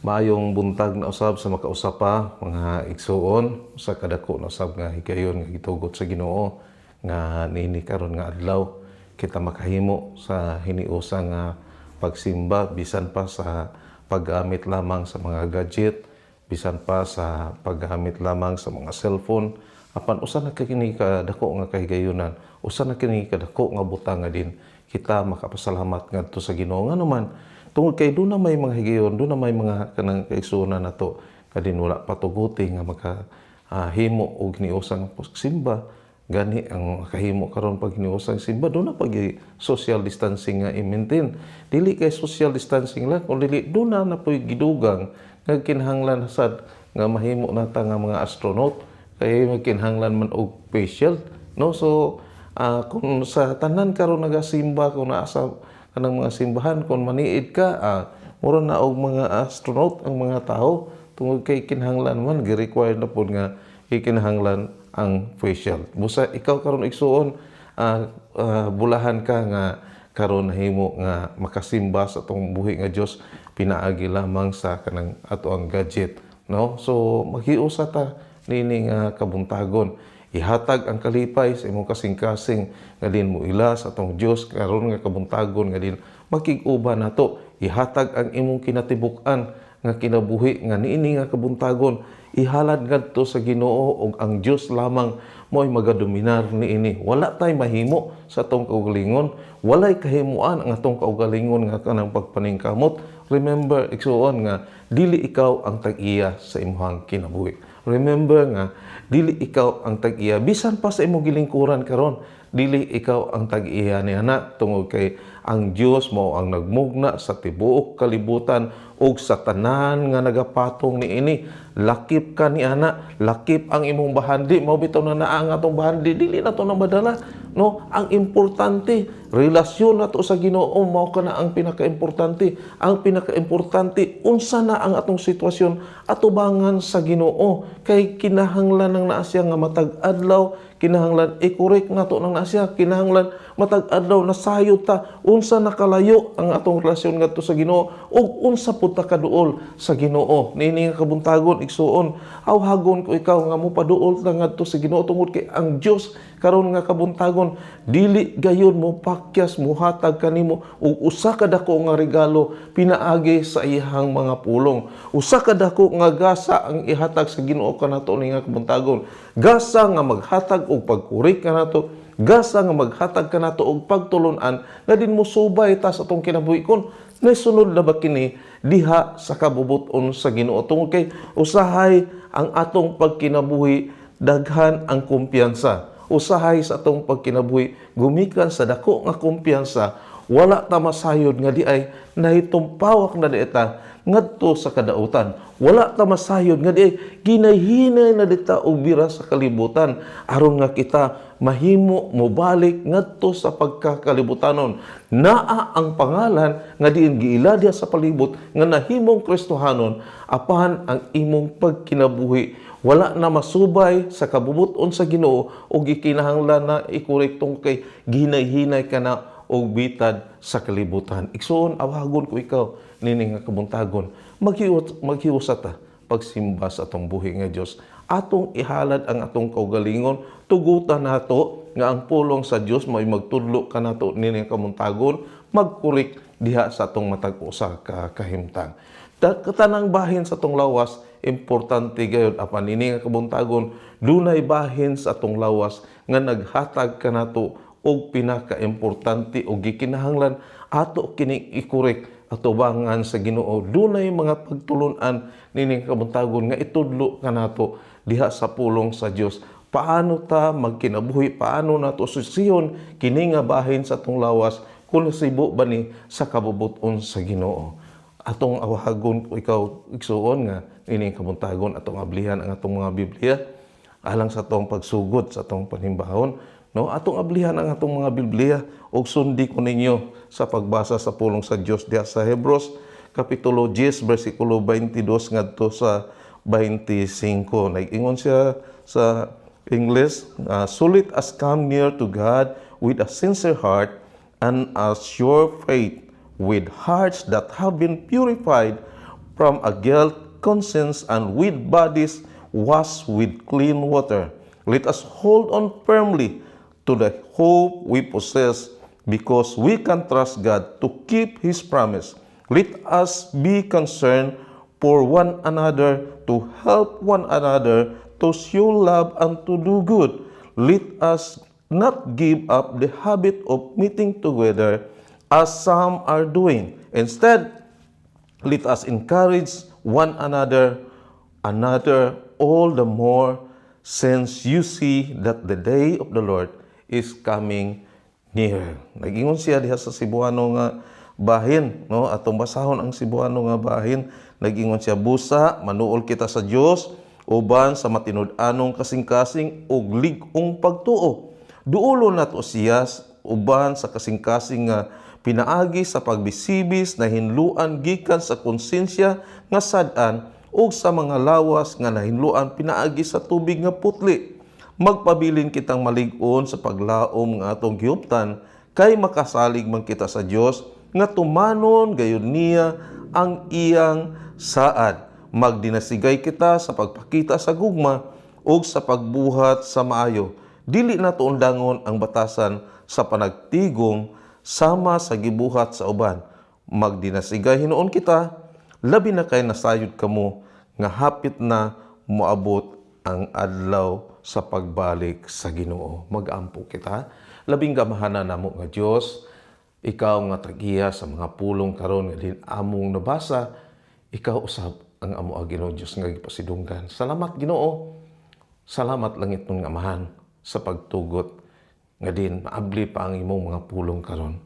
Maayong buntag na usab sa makausa pa, mga igsuon. Sa kadako na usab nga higayon nga gitugot sa Ginoo nga niini karon nga adlaw kita makahimo sa hiniusa nga pagsimba, bisan pa sa paggamit lamang sa mga gadget, bisan pa sa paggamit lamang sa mga cellphone, apan usa na kini kadako nga kahigayunan, usa na kini kadako nga butang nga din kita makapasalamat ngadto sa Ginoo. Ngano man? Tungod kay duna may mga higayon, duna may mga kanang kaigsuonan nato kadin wala patuguti nga maka himo og hiniusang pagsimba. Gani ang kahimo karon pag hiniusang simba, duna pag social distancing nga i-maintain. Dili kay social distancing lang, kun dili duna na po'y gidugang nga kinahanglan sad nga mahimo nata nga mga astronaut kay kinahanglan man og facial, no? So kung sa tanan karon nagasimba, kung naa sa kanang mga simbahan, kung maniid ka, mura na og mga astronaut ang mga tao tungod kay kinahanglan man, gi-require na pod nga kinahanglan ang facial. Busa ikaw karon, igsuon, bulahan ka nga karon nahimo nga makasimba sa atong buhi nga Dios pinaagi lamang sa kanang ato ang gadget, no? So maghiusa ta niini nga kabuntagon. Ihatag ang kalipay sa imong kasing-kasing nga din mo ila sa atong Dios karon nga kabuntagon nga din makig-uban nato. Ihatag ang imong kinatibuk-an nga kinabuhi nga niini nga kabuntagon ihalad ngadto sa Ginoo ug ang Dios lamang mo'y magadominar niini. Wala tay mahimo sa atong kaugalingon, walay kahimuan ang atong kaugalingon nga kanang pagpaningkamot. Remember, igsuon, nga dili ikaw ang tag-iya sa imong kinabuhi. Remember nga dili ikaw ang tag-iya bisan pa sa imong gilingkuran karon. Dili ikaw ang tag-iya ni ana tungod kay ang Dios mao ang nagmugna sa tibuok kalibutan ug sa tanan nga nagapatong niini. Lakip ka ni ana, lakip ang imong bahandi. Mao bitaw na naa ang atong bahandi, dili na to na madala, no? Ang importante, relasyon nato sa Ginoo, mao kana ang pinakaimportante. Ang pinakaimportante, unsa na ang atong sitwasyon atubangan sa Ginoo, kay kinahanglan nang naa siya nga matag adlaw kinahanglan i-correct nato nang naa siya. Kinahanglan matag adlaw nasayod ta unsa nakalayo ang atong relasyon ngadto sa Ginoo ug unsa pud ta kaduol sa Ginoo. Niini nga kabuntagon, igsuon, awhagon ko ikaw nga mopaduol ta ngadto sa Ginoo tungod kay ang Dios karon nga kabuntagon dili gayon mo pakyas, muhatag kanimo og usa ka dako nga regalo pinaagi sa iyang mga pulong. Usa ka dako nga gasa ang ihatag sa Ginoo kanato ni nga kabuntagon, gasa nga maghatag og pagkurik kanato, gasa nga maghatag kanato og pagtulun-an nga din mosubay ta sa atong kinabuhi kon nasunod na ba kini diha sa kabubut-on sa Ginoo, tungod kay usahay ang atong pagkinabuhi daghan ang kumpiyansa. Usahay sa atong pagkinabuhi gumikan sa dako nga kumpiyansa, wala ta masayod nga di ay nahitumpawak na di ta ngadto sa kadautan. Wala ta masayod nga di ay ginayhinay na dita og bira sa kalibutan aron nga kita mahimo mobalik ngadto sa pagkakalibutanon. Naa ang pangalan nga diin giila diha sa palibot nga nahimong Kristohanon, apan ang imong pagkinabuhi wala na masubay sa kabubuton sa Ginoo ug gikinahanglan na ikorektong kay gihinay-hinay ka na og bitad sa kalibutan. Igsuon, awhagon ko ikaw nini nga kabuntagon. Maghiusa ta pagsimba sa atong buhi nga Dios. Atong ihalad ang atong kaugalingon, tugutan nato nga ang pulong sa Dios may magtudlo kanato nini nga kabuntagon, magkurik diha sa atong matag usa ka kahimtang. Katanang bahin sa atong lawas importante gayud, apan ini nga kabuntagon dunay bahin sa atong lawas nga naghatag kanato og pinakaimportante og gikinahanglan ato kini ikorek atubangan sa Ginoo. Dunay mga pagtulun-an nining kabuntagon nga itudlo kanato diha sa pulong sa Dios, paano ta magkinabuhi, paano nato susihon kini nga bahin sa atong lawas kung nasibo ba ni sa kabubuton sa Ginoo. Atong awhagon ko ikaw, igsuon, nga ini kabuntagon atong ablihan ang atong mga Biblia alang sa atong pagsugod sa atong panimbahon, no? Atong ablihan ang atong mga Biblia ug sundi ko ninyo sa pagbasa sa pulong sa Dios diha sa Hebreos kapitulo 10 bersikulo 22 ngadto sa 25. Nag-ingon siya sa English, "So let us come near to God with a sincere heart and a sure faith, with hearts that have been purified from a guilty conscience and with bodies washed with clean water. Let us hold on firmly to the hope we possess because we can trust God to keep His promise. Let us be concerned for one another, to help one another, to show love and to do good. Let us not give up the habit of meeting together as some are doing. Instead, let us encourage one another all the more since you see that the day of the Lord is coming near. Nag-ingon siya diha sa Cebuano nga bahin, no? Atong basahon ang Cebuano nga bahin. Nag-ingon siya, "Busa manuol kita sa Dios uban sa matinud-anong kasing-kasing ug lig-ong pagtuo. Duolon nato siya uban sa kasing-kasing nga pinaagi sa pagbisibis na hinluan gikan sa konsensya nga sad-an ug sa mga lawas nga nahinluan pinaagi sa tubig nga putli. Magpabilin kitang malig-on sa paglaom nga atong gihuptan kay makasalig man kita sa Dios nga tumanon gayud niya ang iyang saad. Magdinasigay kita sa pagpakita sa gugma ug sa pagbuhat sa maayo. Dili nato undangon ang batasan sa panagtigom sama sa gibuhat sa uban. Magdinasigay hinuon kita, labi na kay nasayod kamo nga hapit na moabot ang adlaw sa pagbalik sa Ginoo." Magampo kita. Labing gamhanan namo nga Dios, ikaw nga tag-iya sa mga pulong karon nga din among nabasa, ikaw usab ang amo ang Ginoo Dios nga gipasidunggan. Salamat, Ginoo. Salamat, langitnon nga Amahan, sa pagtugot nga din maabli pa ang imong mga pulong karon.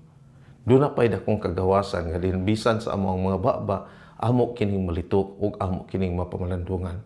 Duna pay dakong kagawasan nga din bisan sa among mga baba, amo kining malitok ug amo kining mapamalandungan.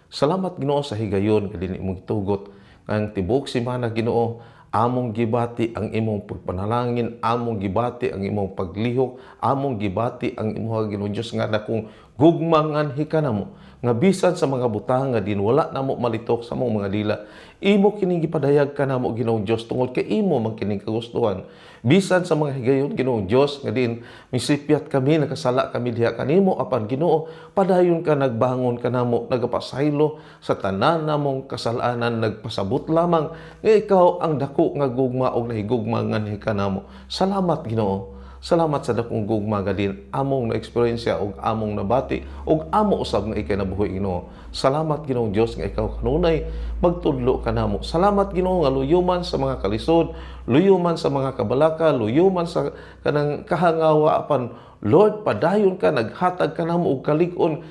Salamat, Ginoo, sa higayon nga din imong gitugot ang tibuok semana, Ginoo, among gibati ang imong pagpanalangin, among gibati ang imong paglihok, among gibati ang imong, Ginoo Dios, nga dakong gugma nganhi kanamo nga bisan sa mga butang nga din wala namo malitok sa among mga dila, imo kining gipadayag kanamo, Ginoong Dios, tungod kay imo man kining kagustuhan. Bisan sa mga higayon, Ginoong Dios, nga din misipyat kami, nakasala kami diha kanimo, apan, Ginoo, padayon ka nagbangon kanamo, nagapasaylo sa tanan namong kasalanan, nagpasabot lamang nga ikaw ang dako nga gugma og nahigugma nganhi kanamo. Salamat, Ginoo. Salamat sa dakong gugma nga din among na-experience ug among nabati ug amo usab nga ikay nabuhi, Ginoo. Salamat, Ginoong Dios, nga ikaw kanunay magtudlo kanamo. Salamat, Ginoo, nga luyuman sa mga kalisod, luyuman sa mga kabalaka, luyuman sa kanang kahangawa, apan Lord, padayon ka naghatag kanamo og kalig-on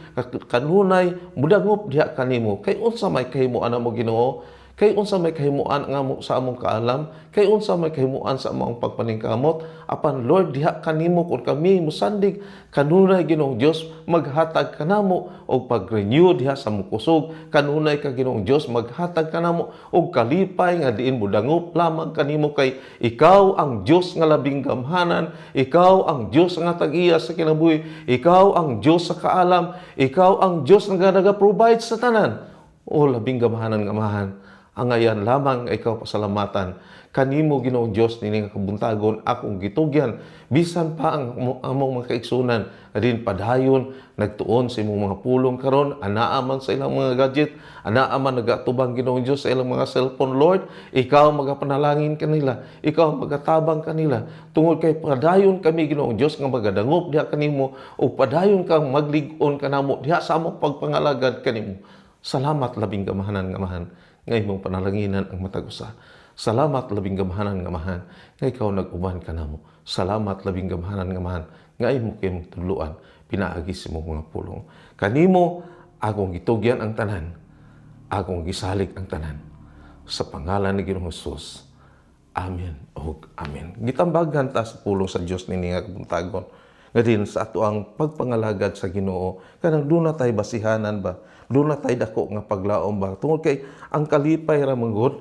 kanunay mudangop diha kanimo. Kay unsa may kahimuan namo, Ginoo? Kay unsa may kahimuan nga mo sa among kaalam, kay unsa may kahimuan sa among pagpaningkamot, apan Lord, diha kanimo kun kami musandig kanunay, Ginoong Dios, maghatag kanamo og pag-renew diha sa among kusog. Kanunay ka, Ginoong Dios, maghatag kanamo og kalipay nga diin modangop lamang kanimo kay ikaw ang Dios nga labing gamhanan, ikaw ang Dios nga tag-iya sa kinabuhi, ikaw ang Dios sa kaalam, ikaw ang Dios nga naga-provide sa tanan. O labing gamhanan nga Amahan, angayan lamang nga ikaw pasalamatan. Kanimo, Ginoong Dios, nini nga kabuntagon akong gitugyan bisan pa ang among mga kaigsunan nga din padayon nagtuon sa imong mga pulong karon, anaa man sa ilang mga gadget, anaa man nagatubang, Ginoong Dios, sa ilang mga cellphone. Lord, ikaw magapanalangin kanila, ikaw magatabang kanila tungod kay padayon kami, Ginoong Dios, nga magadangop diha kanimo ug padayon kang maglig-on kanamo diha sa among pagpangalagad kanimo. Salamat, labing gamhanan nga Amahan, nga imong panalanginan ang matag usa. Salamat, labing gamhanan nga Amahan, nga ikaw nag-uban kanamo. Salamat, labing gamhanan nga Amahan, nga imo kayong tudloan pinaagi sa imong mga pulong. Kanimo akong gitugyan ang tanan, akong gisalig ang tanan. Sa pangalan ni Ginoong Hesus. Amen ug amen. Gitambagan ta sa pulong sa Dios nini nga kabuntagon. Nga din sa ato ang pagpangalagad sa Ginoo, kanang duna tay basihanan ba, duna tay dako nga paglaom ba. Tungod kay ang kalipay ra man gud,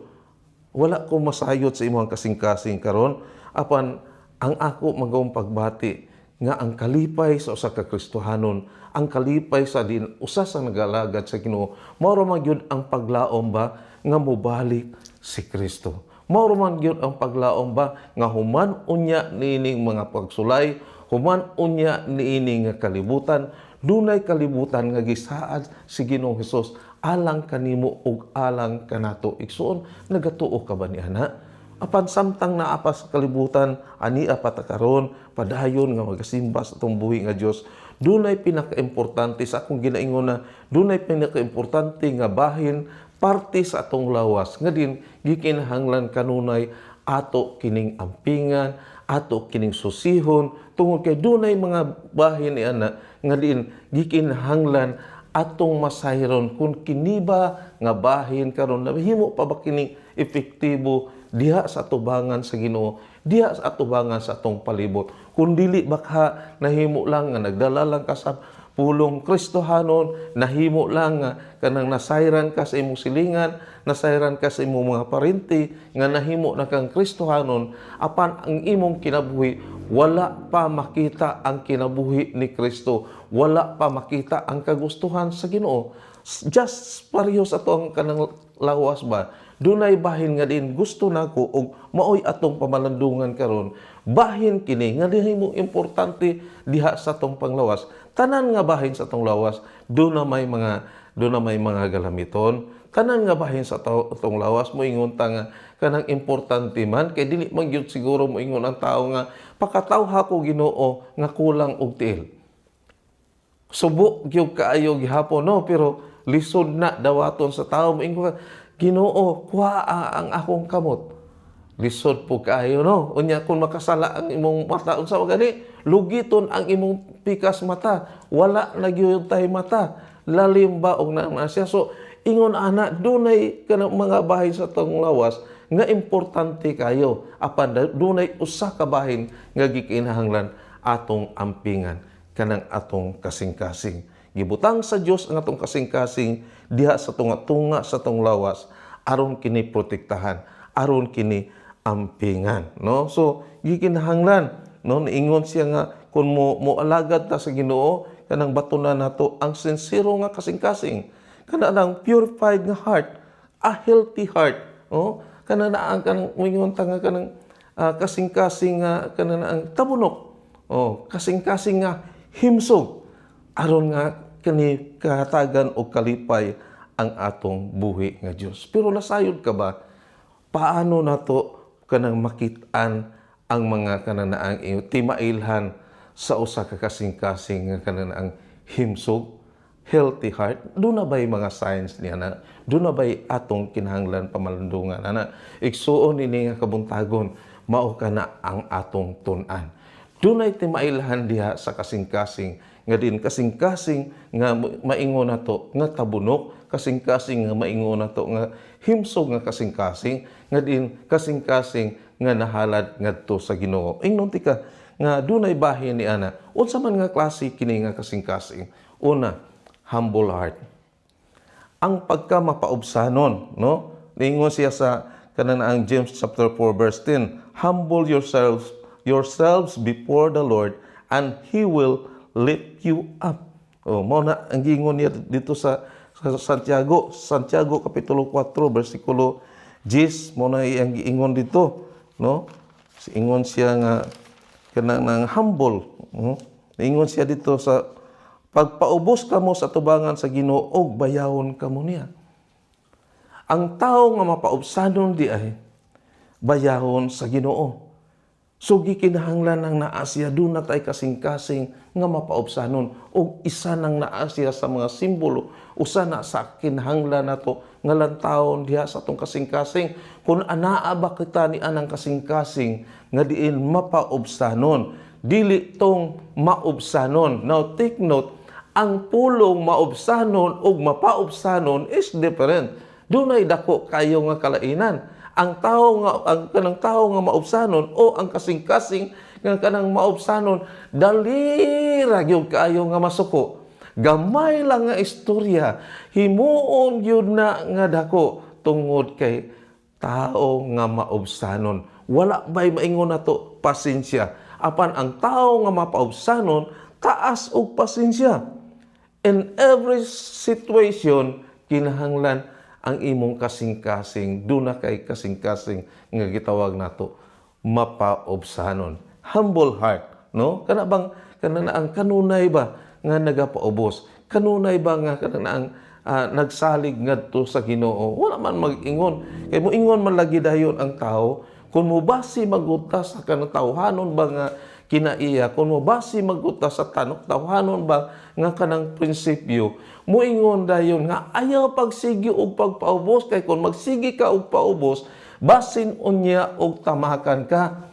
wala ko masayod sa imong kasing-kasing karon, apan ang ako magawang pagbati nga ang kalipay sa usa ka Kristohanon, ang kalipay sa din usa sa nagalagad sa Ginoo, mao ra man gyud ang paglaom ba nga mobalik si Kristo. Mao ra man gyud ang paglaom ba nga human unya niining mga pagsulay, human unya niini nga kalibutan, Dunay kalibutan nga gisaad si Ginoong Hesus alang kanimo ug alang kanato. Igsuon, nagatuo ka ba ni ana? Apan samtang naa pa sa kalibutan, ania pa ta karon, padayon nga magasimba sa atong buhi nga Dios. Dunay pinakaimportante sa akong ginaingon na dunay pinakaimportante nga bahin, parte sa atong lawas nga din gikinahanglan kanunay ato kining ampingan, ato kining susihon, tungod kay dunay mga bahin ni ana nga din gikinahanglan atong masayron kung kiniba nga bahin karon nahimo pa ba kining epektibo diha sa atubangan sa Ginoo, diha sa atubangan sa atong palibot. Kung dili baka nahimo lang nga nagdala lang ka sa pulong Kristohanon, nahimo lang nga kanang nasayran ka sa imong silingan, nasayran ka sa imong mga parente nga nahimo na kang Kristohanon, apan ang imong kinabuhi wala pa makita ang kinabuhi ni Kristo, wala pa makita ang kagustuhan sa Ginoo. Just pareho sa ato ang kanang lawas ba? Dunay bahin nga din gusto nako og maoy atong pamalandungan karon. Bahin kini nga nahimo importante diha sa atong panglawas. Tanan nga bahin sa atong lawas, doon na may mga galamiton. Tanan nga bahin sa atong lawas, moingon ta nga kanang importante man, kay dili man gyud siguro moingon ang tao nga pakatawha ko, Ginoo, nga kulang og tiil. Subo gyud kaayo gihapon, no, pero lisod na dawaton sa tao. Moingon ka, "Ginoo, kuha ang akong kamot." Lisod po kaayo, no? Unya kung makasala ang imong mata, unsa man gani? Lugiton ang imong pikas mata. Wala na gyud tay mata. Lalim ba og na siya? So ingon ana, dunay kanang mga bahin sa atong lawas nga importante kayo, apan dunay usa ka bahin nga gikinahanglan atong ampingan, kanang atong kasing-kasing. Gibutang sa Dios ang atong kasing-kasing diha sa tunga-tunga sa atong lawas aron kini protektahan, aron kini ampingan, no? So gikinahanglan, no, niingon siya nga kung mo alagad ta sa Ginoo, kanang batunan nato ang sinsero nga kasing-kasing, kana lang purified nga heart, a healthy heart, oh, kana na ang kanang moingon ta nga kanang kasing-kasing nga kana na ang tabunok, oh, kasing-kasing nga himsog, aron nga kani kahatagan og kalipay ang atong buhi nga Dios. Pero nasayod ka ba paano nato kanang makit-an ang mga kananaang iyo timailhan sa usa ka kasing-kasing nga kananaang himsog, healthy heart? Doon na ba'y mga signs niya na? Doon na ba'y atong kinahanglan pamalandungan ana? Igsuon, ini nga kabuntagon, mao ka na ang atong tun-an. Dunay timailhan diha sa kasing-kasing nga din kasing-kasing nga maingon nato nga tabunok, kasing-kasing nga maingon nato nga himsog nga kasing-kasing nga din kasing-kasing nga nahalad ngadto sa Ginoo. Ingnon tika nga dunay bahin ni ana. Unsa man nga klase kini nga kasing-kasing? Una, humble heart, ang pagka mapaubsanon, no? Ningon siya sa kanan ang James chapter 4 verse 10, "Humble yourselves before the Lord and He will lift you up." Oh, mao na ang giingon niya dito sa Santiago, Santiago kapitulo 4 bersikulo 10, mao na iyang giingon dito, no? Ingon siya nga kanang nang humble, no? Ingon siya dito sa pagpaubos kamo sa tubangan sa Ginoo og bayawon kamo niya. Ang tao nga mapaubsanon di ay bayawon sa Ginoo. So gikinahanglan ng naa siya, doon na tay kasing-kasing nga mapaubsanon, og isa nang naa siya sa mga simbolo, usa na sa kinahanglan nato nga lantawon diha sa atong kasing-kasing, kung anaa ba kita ni anang kasing-kasing nga diin mapaubsanon, dili tong maubsanon. Now take note, ang pulong maubsanon ug mapaubsanon is different. Dunay dako kayo nga kalainan. Ang tao nga ang kanang tao nga maubsanon o ang kasing-kasing nga kanang maubsanon, dali ra gyud kaayo nga masuko. Gamay lang nga istorya, himuon gyud na nga dako tungod kay tao nga maubsanon. Wala bay maingon nato pasensya. Apan ang tao nga mapaubsanon, taas og pasensya. In every situation, kinahanglan ang imong kasing-kasing, duna kay kasing-kasing nga gitawag nato mapaubsanon. Humble heart, no? Kana bang kana na ang kanunay ba nga nagapaubos? Kanunay ba nga kanang ang nagsalig ngadto sa Ginoo? Wala man mag-ingon. Kay moingon man lagi dayon ang tao kung mobase magud ta sa kanang tawhanon ba nga kinaiya, kung mobase magud ta sa tanok tawhanon ba nga kanang prinsipyo, moingon dayon nga ayaw pagsigi og pagpaubos, kay kung magsigi ka og paubos, basin unya og tamakan ka.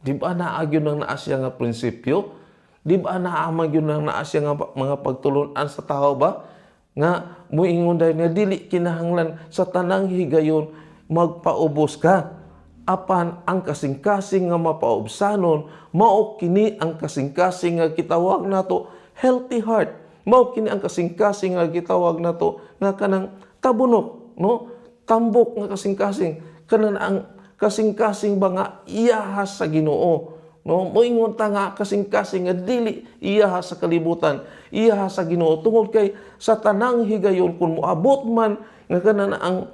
Di ba naa gyud nang naa siya nga prinsipyo? Di ba naa man gyud nang naa siya nga mga pagtulunan sa tao ba? Nga muingon dayon nga dili kinahanglan sa tanang higayon magpaubos ka. Apan ang kasing-kasing nga mapaubsanon, mao kini ang kasing-kasing nga gitawag nato healthy heart. Mao kini ang kasing-kasing nga gitawag nato nga kanang tabunok, no? Tambok nga kasing-kasing, kanang ang kasing-kasing ba nga iyaha sa Ginoo. No, moingon ta nga kasing-kasing nga dili iyaha sa kalibutan, iyaha sa Ginoo, tungod kay sa tanang higayon, kung moabot man nga kanan ang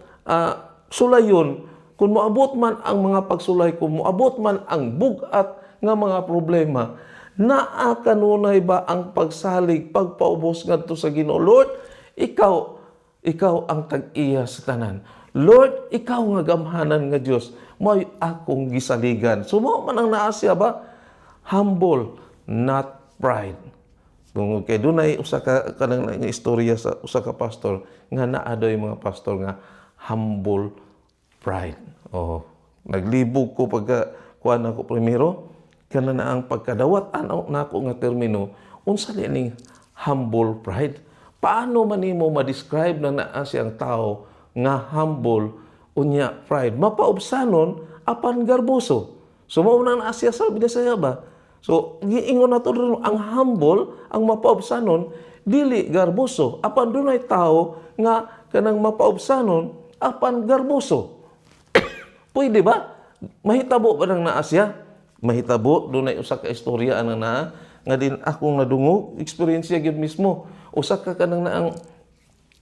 sulayon, kung moabot man ang mga pagsulay, kung moabot man ang bug-at nga mga problema, naa kanunay ba ang pagsalig, pagpaubos ngadto sa Ginoo? Lord, ikaw ang tag-iya sa tanan. Lord, ikaw nga gamhanan nga Dios, mo'y akong gisaligan. So mao man ang naa siya ba? Humble, not pride. Tungod kay dunay usa ka kanang nga istorya sa usa ka pastor nga naa daw mga pastor nga humble pride. Oh, naglibog ko pagka kuan ako primero kana na ang pagkadawat ano nako nga termino, unsa di ning humble pride? Paano man nimo ma-describe na naa siyang tao nga humble unya pride? Mapaubsanon apan garboso. So mao na naa siya sa Binisaya ba? So giingon nato rin ang humble, ang mapaubsanon, dili garboso. Apan dunay tao nga kanang mapaubsanon apan garboso. Pwede ba? Mahitabo ba nang naa siya? Mahitabo. Dunay usa ka istorya ang naa nga din akong nadungog, eksperyensya gyud mismo. Usa ka kanang naang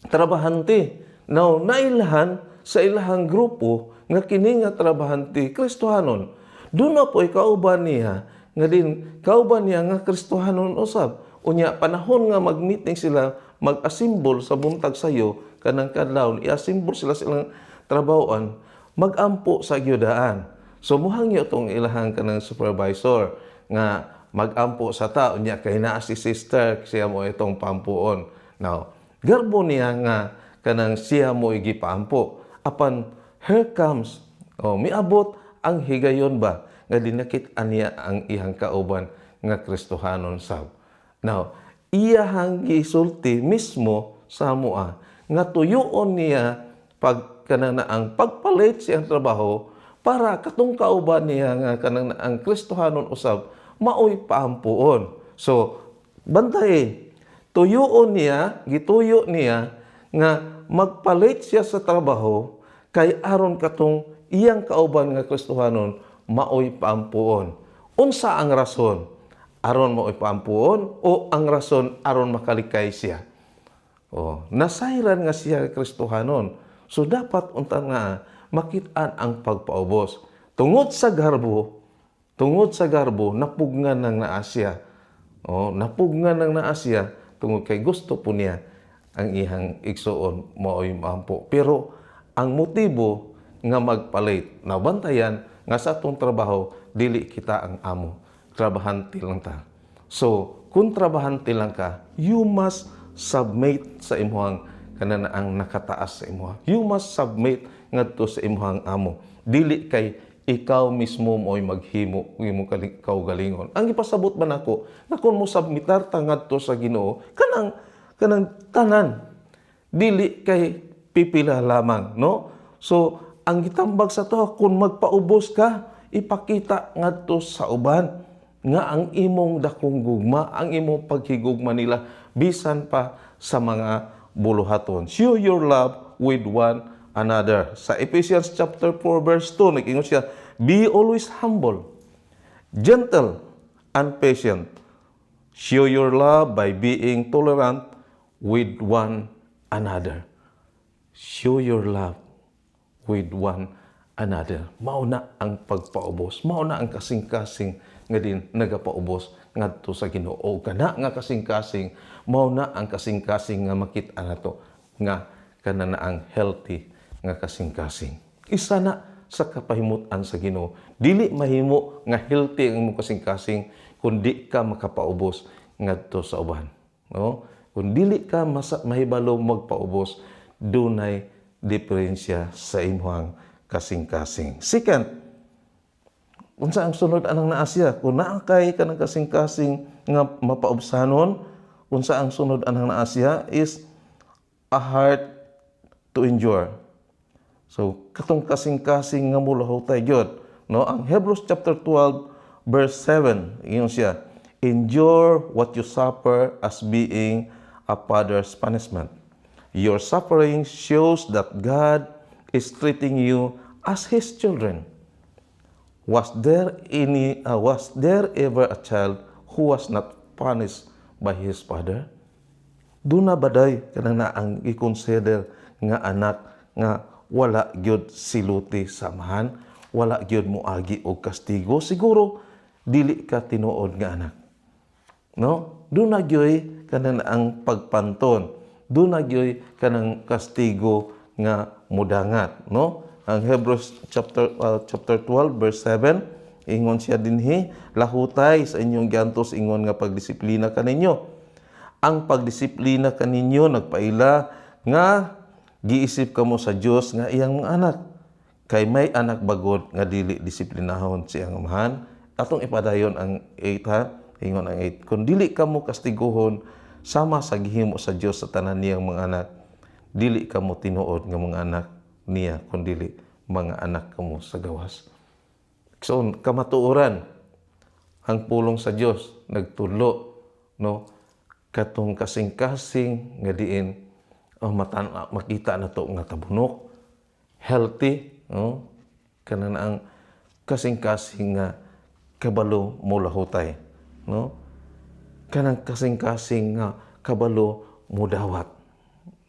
trabahante. Now, nailhan sa ilahang grupo nga kini nga trabahante Kristohanon. Doon na po kauban niya nga din kauban niya nga Kristohanon usab. Unya panahon nga mag-meeting sila, mag-assemble sa buntag sayo kanang kadlawon, i-assemble sila silang trabahoan, magampo sa gyudaan. So muhangyo tong ilahang kanang supervisor nga magampo sa tao niya kay naa si sister, siya mo itong pampuon. Now, garbo niya nga kanang siya mo gipaampo. Apan here comes, oh, miabot ang higayon ba nga dinakit-an niya ang iyang kauban nga Kristohanon sab. Now, iyahang gisulti mismo sa mua nga tuyuon niya pag kanang na ang pagpalit siyang trabaho para katong kauban niya nga kanang na ang Kristohanon usab maoy paampuon. So, bantay, tuyuon niya, gituyo niya nga magpalit siya sa trabaho kay aron katong iyang kauban nga Kristohanon maoy paampuon. Unsa ang rason? Aron maoy paampuon o ang rason aron makalikay siya? Oh, nasayran nga siya Kristohanon. So dapat unta nga makit-an ang pagpaubos. Tungod sa garbo, napugngan ng naa siya. Oh, napugngan ng naa siya tungod kay gusto po niya ang ihang igsuon maoy maampo. Pero ang motibo nga magpalit, nabantayan nga sa atong trabaho dili kita ang amo. Trabahante lang ta. So, kung trabahante lang ka, you must submit sa imuhang kanang ang nakataas sa imuha. You must submit ngadto sa imuhang amo. Dili kay ikaw mismo mo'y maghimo ng imong kaugalingon. Ang ipasabot man ako nga kung mo submitar ta ngadto sa Ginoo, kanang tanan, dili kay pipila lamang, no? So, ang gitambag sa to, kung magpaubos ka, ipakita ngadto sa uban nga ang imong dakong gugma, ang imong paghigugma nila bisan pa sa mga buluhaton. Show your love with one another. Sa Ephesians chapter 4 verse 2, nag-ingon siya, "Be always humble, gentle, and patient. Show your love by being tolerant with one another." Show your love with one another. Mao na ang pagpaubos, mao na ang kasing-kasing nga din nagapaubos ngadto sa Ginoo. Kana nga kasing-kasing, mao na ang kasing-kasing nga makita nato nga kana na ang healthy nga kasing-kasing. Isa na sa kapahimutan sa Ginoo. Dili mahimo nga healthy ang imong kasing-kasing kung di ka makapaubos ngadto sa uban. No? Kung dili ka mahibalo magpaubos, dunay diferensya sa imong kasing-kasing. Second, unsa ang sunod anang naa siya? Kung naa kay kanang kasing-kasing nga mapaubsanon, unsa ang sunod anang naa siya is a heart to endure. So, katong kasing-kasing nga mulahutay gyud, no? Ang Hebrews chapter 12 verse 7, ingon siya, "Endure what you suffer as being a father's punishment. Your suffering shows that God is treating you as His children. Was there ever a child who was not punished by his father?" Duna ba day kanang na ang i-consider nga anak nga wala gyud siluti sa amahan, wala gyud moagi og kastigo? Siguro dili ka tinuod nga anak. No? Duna gyud kanang ang pagpanton. Duna gyud kanang kastigo nga mudangat, no? Ang Hebrews chapter 12 verse 7, ingon siya dinhi, "Lahutay sa inyong giantos ingon nga pagdisiplina kaninyo. Ang pagdisiplina kaninyo nagpaila nga giisip kamo sa Dios nga iyang mga anak. Kay may anak ba gud nga dili disiplinahon sa iyang amahan?" Atong ipadayon ang 8 ha. Ingon ang 8, "Kung dili kamo kastiguhon sama sa gihimo sa Dios sa tanan niyang mga anak, dili kamo tinuod nga mga anak niya, kundi mga anak kamo sa gawas." So, kamatuoran, ang pulong sa Dios nagtudlo, no, katong kasing-kasing nga diin oh, matan makita na to nga tabunok, healthy, no, kana na ang kasing-kasing nga kabalo molahutay, no, kanang kasing-kasing nga kabalo mudawat,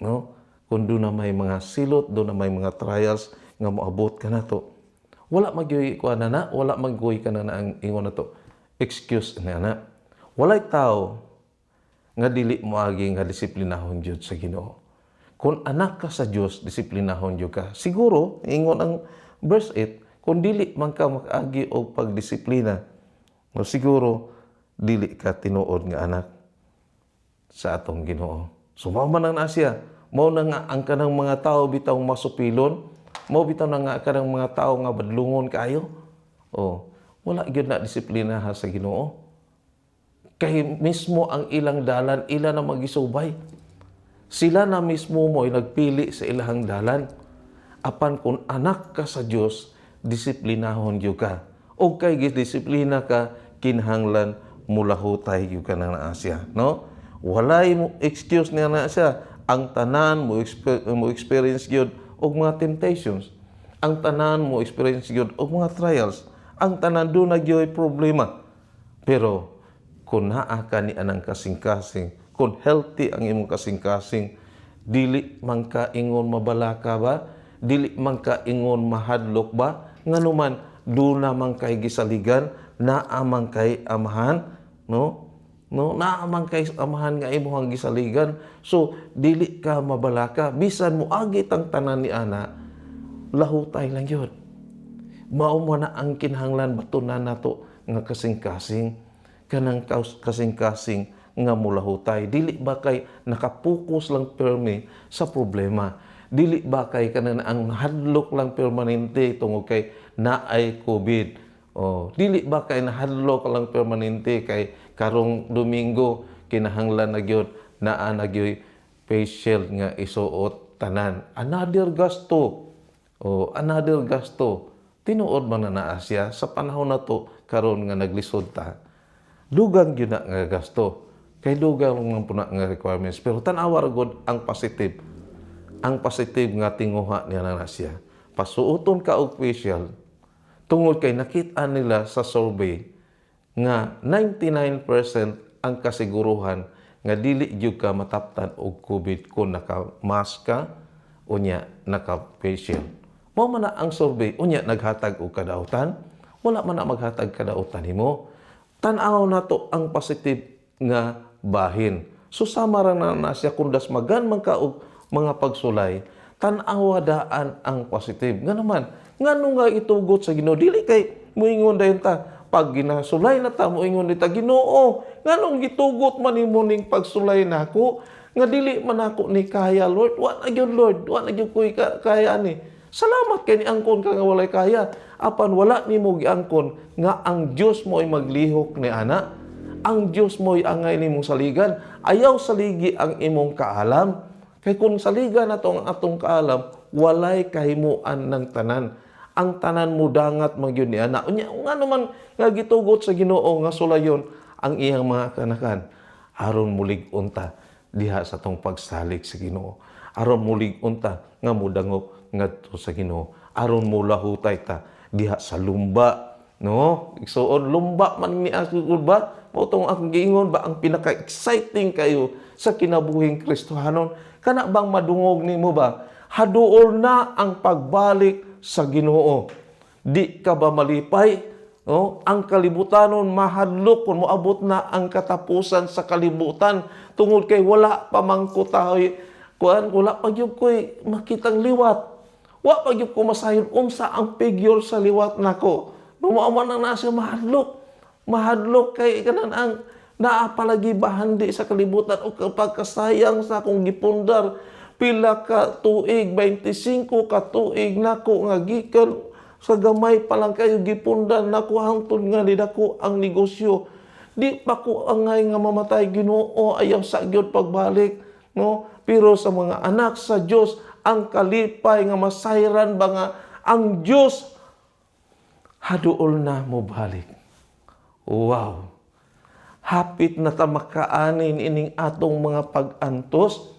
no? Kung duna may mga silot, duna may mga trials nga moabot ka nato, wala magyoy kuan na na, wala magyoy ka na na ang ingon nato excuse na na. Walay tao nga dili moagi nga disiplinahon jud sa Ginoo. Kung anak ka sa Dios, disiplinahon jud ka. Siguro ingon ang verse 8, kung dili man ka makaagi og pagdisiplina, no, siguro dili ka tinuod nga anak sa atong Ginoo. So mao man ang naa siya. Mao na nga ang kanang mga tao bitaw masupilon, mao bitaw na nga kanang mga tao nga badlungon kaayo. Oh, wala gyud na disiplina ha sa Ginoo. Kay mismo ang ilang dalan, ila na magisubay. Sila na mismo mo ay nagpili sa ilahang dalan. Apan kung anak ka sa Dios, disiplinahon gyud ka. O kay gidisiplina ka, kinahanglan mulahutay gyud ka na naa siya, no? Walay mo excuse niya na siya. Ang tanan mo experience gyud og mga temptations. Ang tanan mo experience gyud og mga trials. Ang tanan duna gyud problema. Pero kung naa ka ni anang kasing-kasing, kung healthy ang imong kasing-kasing, dili man ka ingon mabalaka ba? Dili man ka ingon mahadlok ba? Nganuman duna man kay gisaligan, naa man kay amahan, no? No, naa man kay amahan nga imong gisaligan. So dili ka mabalaka bisan mo agi tang tanan ni ana, lahutay lang yun. Mao mo na ang kinahanglan batunan nato nga kasing-kasing, kanang kasing-kasing nga mulahutay. Dili ba kay nakapokus lang permi sa problema? Dili ba kay kanang ang hadlok lang permanente tungod kay naay COVID? Oh, dili ba kay nahadlok lang permanente kay karong Domingo kinahanglan na gyud naa na gyud face shield nga isuot tanan? Another gasto. Oh, another gasto. Tinuod man na naa siya sa panahon na to karon nga naglisod ta. Dugang gyud na nga gasto. Kay dugang man pud na nga requirements, pero tan-awa ra gud ang positive. Ang positive nga tinguha niya na siya. Pasuoton ka og face shield tungod kay nakita nila sa survey nga 99% ang kasiguruhan nga dili gyud ka mataptan og COVID kung naka-mask ka unya naka-face shield. Mao man na ang survey. Unya, naghatag og kadautan? Wala man na maghatag kadautan nimo. Tan-aw nato ang positive nga bahin. So sama ra na siya kung dasmagan man ka og mga pagsulay, tan-awa daan ang positive. Nga naman, ngano nga itugot sa Ginoo? Dili kay muingon dayon ta pag ginasulay na ta, muingon ta, "Ginoo, nganong gitugot man nimo ning pagsulay nako nga dili man ako ni kaya, Lord? Wa na gyud, Lord, wa na gyud koy kaya ani." Salamat kay niangkon ka nga walay kaya, apan wala nimo giangkon nga ang Dios mo ay maglihok ni ana. Ang Dios mo'y angay nimong saligan. Ayaw saligi ang imong kaalam. Kay kung saligan nato ang atong kaalam, walay kahimuan ng tanan. Ang tanan mo dangat man gyud ni ana. Unya, nga naman nga gitugot sa Ginoo nga sulayon ang iyang mga kanakan aron mulig-on ta diha sa atong pagsalig sa Ginoo. Aron mulig-on ta nga mudangop ngadto sa Ginoo. Aron mulahutay ta diha sa lumba, no? Igsuon, lumba man ni ako ba? Mao tong akong giingon ba, ang pinaka-exciting kayo sa kinabuhing Kristohanon. Kana bang madungog nimo ba? Haduol na ang pagbalik sa Ginoo. Di ka ba malipay? No? Ang kalibutanon mahadlok kung moabot na ang katapusan sa kalibutan tungod kay wala pa man ko taoy kuan, wala pa gyud ko'y makitang liwat. Wa pa gyud ko masayod unsa ang figure sa liwat nako. No, mao man ang nasa mahadlok. Mahadlok kay kanan ang naa palagi bahandi sa kalibutan o pagkasayang sa akong gipundar pila ka tuig, 25 ka tuig nako nga gikan sa gamay pa lang kayo gipundar nako hangtod nga nidako ang negosyo. Di pa ko angay nga mamatay. Ginoo, ayaw sa gyud pagbalik, no? Pero sa mga anak sa Dios, ang kalipay nga masayran ba nga ang Dios haduol na mobalik. Wow, hapit na ta makaanin ining atong mga pag-antos,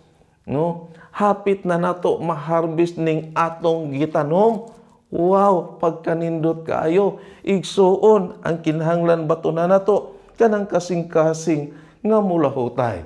no? Hapit na nato maharbis ning atong gitanom. Wow, pagkanindot kaayo, igsuon. Ang kinahanglan bato na nato kanang kasing-kasing nga mulahutay,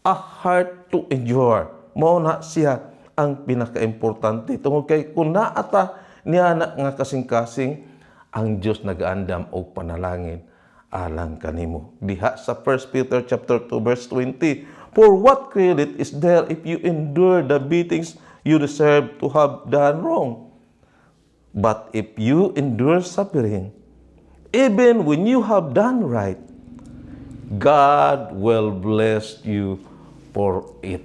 a heart to endure. Mao na siya ang pinakaimportante tungod kay kung naa ta niya na nga kasing-kasing, ang Dios nagaandam og panalangin alang kanimo. Diha sa 1 Peter chapter 2 verse 20, "For what credit is there if you endure the beatings you deserve to have done wrong? But if you endure suffering, even when you have done right, God will bless you for it."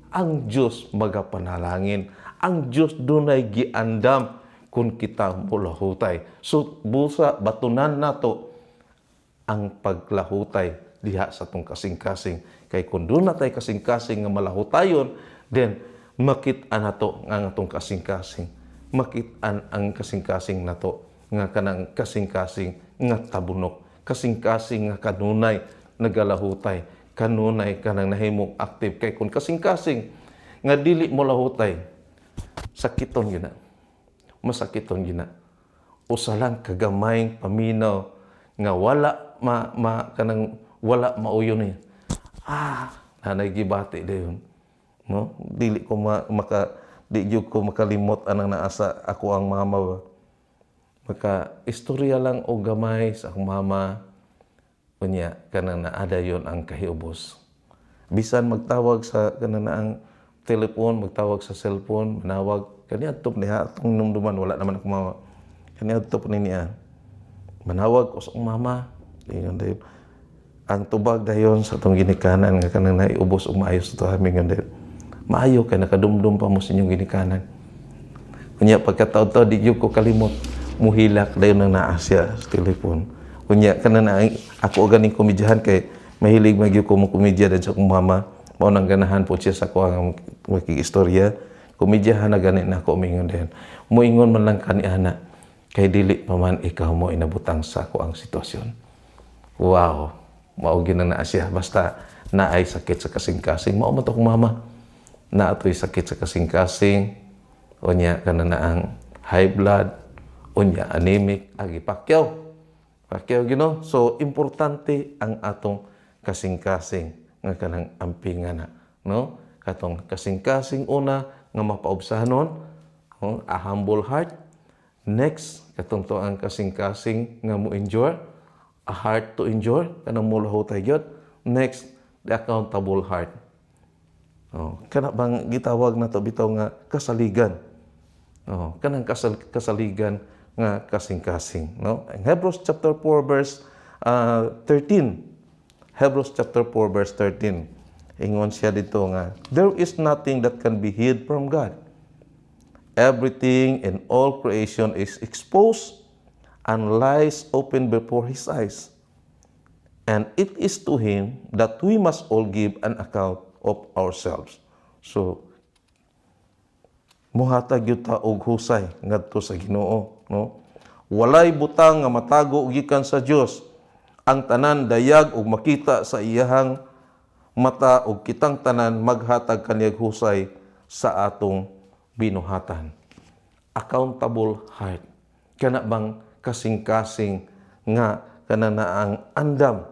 Ang Diyos magapanalangin. Ang Diyos dunay giandam kung kita mulahutay. So, busa, batunan nato ang paglahutay diha sa atong kasing-kasing. Kay kung duna tay kasing-kasing nga malahutayon, then makit-an nato ang atong kasing-kasing. Makit-an ang kasing-kasing nato nga kanang kasing-kasing nga tabunok, kasing-kasing nga kanunay nagalahutay, kanunay kanang nahimong active. Kay kung kasing-kasing nga dili mo lahutay, sakiton gyud na. Masakiton gyud na. Usa lang kagamayng paminaw nga wala ma, ma kanang wala mauyon niya. Ah, nanay gibati dayon. No? Dili ko ma, maka di gyud ko makalimot anang naa sa ako ang mama ba. Maka istorya lang og gamay sa akong mama. Unya, kanang naa dayon ang kahiubos. Bisan magtawag sa kanang ang telepon, magtawag sa cellphone, manawag kaniadto niya atong numduman, wala naman ako mama. Kaniadto pa ni niya. Manawag ko sa akong mama. Ingon dayon. Ang tubag dayon sa atong ginikanan nga kanang naiubos og maayo sa tuha, mingon dayon, "Maayo kay nakadumdum pa mo sa inyong ginikanan." Unya, pagkataod-taod, di gyud ko kalimot. Muhilak dayon nang naa siya sa telepon. Unya, kanang na ako ganing komedyahan kay mahilig man gyud ko mo komedya din sa akong mama. Mao nang ganahan po siya sa ako ang makig-istorya. Komedyahan na gani na ako, mingon dayon. "Muingon man lang kani ana kay dili pa man ikaw mo inabutang sa ako ang sitwasyon." Wow, mao gyud na naa siya. Basta naay sakit sa kasing-kasing. Mao man to akong mama. Naa to'y sakit sa kasing-kasing. Unya, kana na ang high blood, unya anemic, agi pakyaw. Pakyaw gino. So importante ang atong kasing-kasing nga kanang ampingan na, no? Katong kasing-kasing una nga mapaubsahanon. Oh, a humble heart. Next, katong to ang kasing-kasing nga mo endure. A heart to endure, kanang mulahutay gyud. Next, the accountable heart. Oh, kana bang gitawag na to bitaw nga kasaligan. Oh, kanang kasaligan nga kasing-kasing, no? In Hebrews chapter 4 verse 13. Hebrews chapter 4 verse 13. Ingon siya dito nga, "There is nothing that can be hid from God. Everything in all creation is exposed and lies open before His eyes. And it is to Him that we must all give an account of ourselves." So, muhatag gyud ta og husay ngadto sa Ginoo, no? Walay butang nga matago gikan sa Dios. Ang tanan dayag ug makita sa iyahang mata ug kitang tanan maghatag kaniyag husay sa atong binuhatan. Accountable heart. Kana bang kasing-kasing nga kana na ang andam